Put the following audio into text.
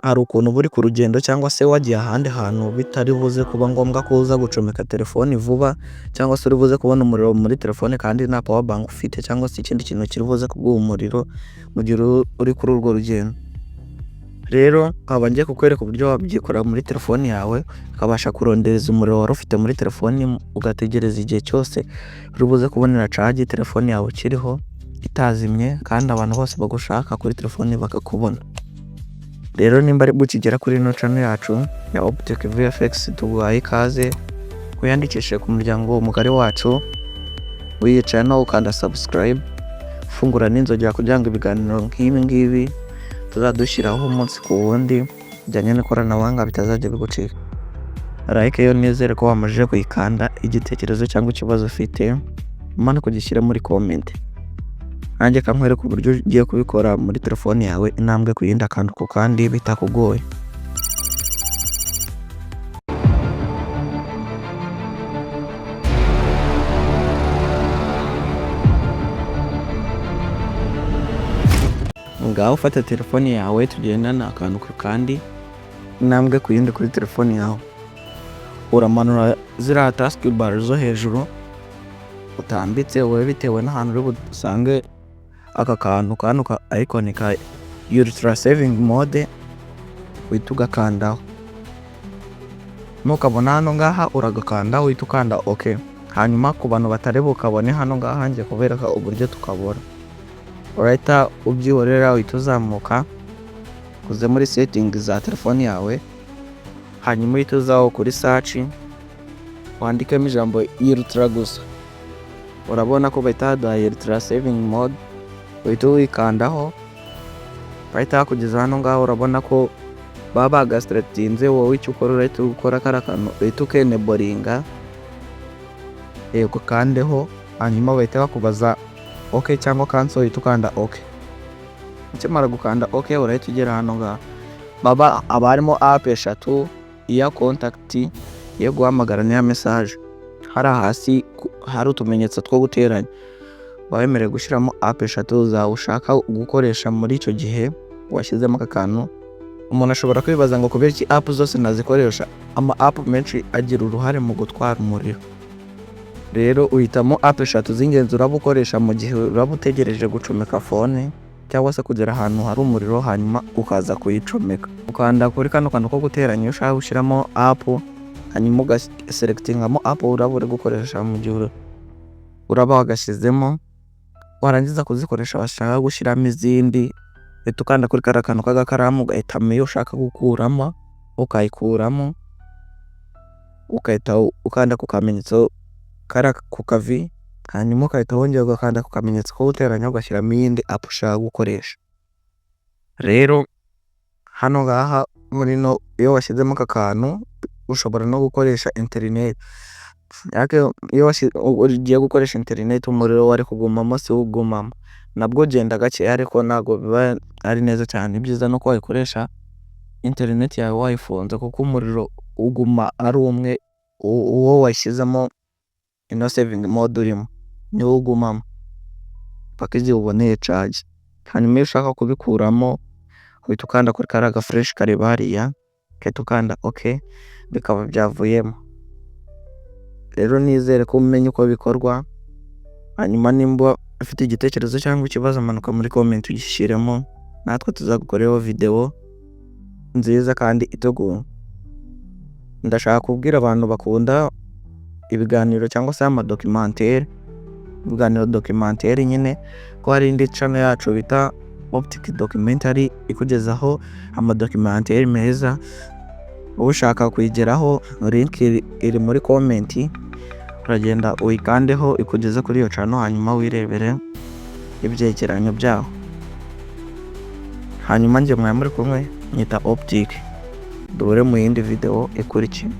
Hari ukuntu uba uri ku rugendo cyangwa se wagiye ahandi hantu bitari buze kuba ngombwa ko uza gucomeka telefoni vuba, cyangwa se uri buze kubona umuriro muri telefone kandi nta power bank ufite, cyangwa se ikindi kintu kiri buze kuguha umuriro mu gihe uri kuri urwo rugendo. Rero nkaba ngiye kukwereka uburyo wabyikorera muri telefoni yawe, ukabasha kurondereza umuriro wari ufite muri telefoni, ugategereza igihe cyose uri buze kubonera cagi telefoni yawe ukiriho itazimye, kandi abantu bose bagushaka kuri telefoni bakakubona. Rero nimba aribwo ukigera kuri ino channel yacu ya Optic VFX, tuguhaye ikaze, wiyandikishe ku muryango mugari wacu, wiyicaye no ukanda subscribe, ufungura n'inzogera kugira ngo ibiganiro nk'ibi ngibi tuzadushyiraho umunsi ku wundi bijyanye n'ikoranabuhanga bitazajya bigucika. Like yo nizere ko wamajije kuyikanda, igitekerezo cyangwa ikibazo ufite umanuke ugishyire muri comment. Nanjye kankwereka uburyo ugiye kubikora muri telefoni yawe intambwe ku yindi, akantu ku kandi bitakugoye. Ngaho ufata telefoni yawe tugendane akantu ku kandi, intambwe ku yindi kuri telefoni yawe. Uramanura ziriya task bar zo hejuru utambitse wowe bitewe n'ahantu uri busange aka kantu kano ka icon ka ultra saving mode, uhita ugakandaho. Nukabona hano ngaha uragakanda, uhita ukanda OK. Hanyuma ku bantu batari bukabone hano ngaha, ngiye kubereka uburyo tukabona. Urahita ubyihorera, uhita uzamuka uze muri setting za telefoni yawe, hanyuma uhita uzaho kuri search wandikemo ijambo ultra gusa. Urabona ko bahita baduha ultra saving mode, uhita uyikandaho, bahita bakugeza hano ngaho. Urabona ko baba bagaselectinze, wowe icyo ukora urahita ukora kariya kantu, uhita ukeneboringa, yego ukandeho, hanyuma bahita bakubaza OK cyangwa cancel, uhita ukanda OK. Ukimara gukanda OK urahita ugera hano ngaha, baba haba harimo app eshatu, iya contact, iyo guhamagara n'iya message. Hariya hasi hari utumenyetso two guteranya, uba wemerewe gushyiramo app eshatu zawe ushaka gukoresha muri icyo gihe washyizemo aka kantu. Umuntu ashobora kwibaza ngo kubera iki app zose nazikoresha? Ama app menshi agira uruhare mu gutwara umuriro. Rero uhitamo app eshatu z'ingenzi uraba ukoresha mu gihe uraba utegereje gucomeka phone, cyangwa se kugera ahantu hari umuriro hanyuma ukaza kuyicomeka. Ukanda kuri kano kantu ko guteranya iyo ushaka gushyiramo app, hanyuma ugaselectingamo app uraba uri gukoresha mu gihe uraba wagashyizemo, warangiza kuzikoresha washaka gushyiramo izindi, uhita ukanda kuri kariya kantu k'agakaramu ugahitamo iyo ushaka gukuramo, ukayikuramo, ugahita ukanda ku kamenyetso kariya ku kavi, hanyuma ugahita wongera ugakanda ku kamenyetso ko guteranya ugashyiramo iyindi app ushaka gukoresha. Rero hano ngaha muri no iyo washyizemo aka kantu ushobora no gukoresha interineti. Ariko iyo ugiye gukoresha interineti umuriro wari kugumamo siwo ugumamo, nabwo ugenda gakeya ariko ntabwo biba ari neza cyane. Ibyiza ni uko wayikoresha interineti yawe wayifunze, kuko umuriro uguma ari umwe, uwo washyizemo ino saving mode urimo niwo ugumamo mpaka igihe uboneye cagi. Hanyuma iyo ushaka kubikuramo uhita ukanda kuri kariya gafureshi kareba hariya, ugahita ukanda OK bikaba byavuyemo. Rero nizere ko umenye uko bikorwa, hanyuma nimba ufite igitekerezo cyangwa ikibazo manuka muri comment ugishyiremo, natwe tuzagukoreho video nziza kandi iteguye. Ndashaka kubwira abantu bakunda ibiganiro cyangwa se amadocumentary, ibiganiro documentary nyine, ko hari indi channel yacu bita Optic Documentary ikugezaho amadocumentary meza, ushaka kuyigeraho link iri muri comment, uragenda uyikandeho ikugeze kuri iyo channel, hanyuma wirebere ibyegeranyo byaho. Hanyuma njye mwari muri kumwe nyita Optic, duhure mu yindi video ikurikira.